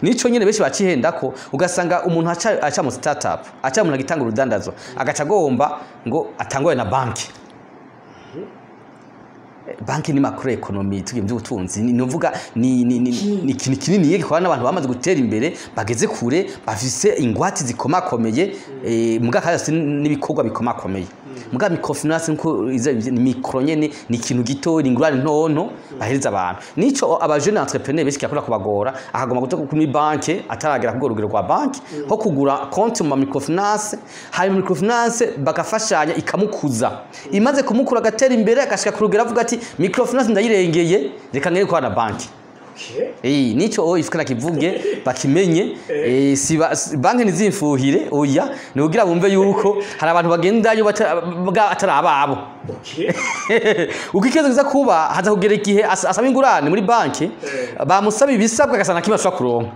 Nico nyene benshi bacihendako, ugasanga umuntu aca mu startup, aca umuntu agitanga urudandazo, agaca agomba ngo atangwe na banki. Banki ni macroéconomie, tugiye mu by'ubutunzi, ni nuvuga ni ikintu kinini gikora n'abantu bamaze gutera imbere, bageze kure, bafise ingwate zikomakomeye, muga kandi n'ibikorwa bikomakomeye. Muga microfinance nko ni micro nyene, ni ikintu gito, ni ingurane ntonto bahereza abantu. Nico aba jeune entrepreneur benshi kirakunda kubagora, akagomba guta kuri banki ataragera ku rugero rwa banki, ho kugura konti mu ma microfinance, hanyuma microfinance bagafashanya ikamukuza. Imaze kumukura agatera imbere, agashika ku rugero avuga ati: "Microfinance ndayirengeye, reka ngere kwa na banki." Nico o ifika kivuge bakimenye, si banki ntizimfuhire, oya, ni kugira bumve yuko hari abantu bagendayo atari ababo. Uko ikibazo kiza kuba, haza kugera igihe asaba ingurane muri banki, bamusaba ibisabwa, agasanga kimwe ashobora kuronka.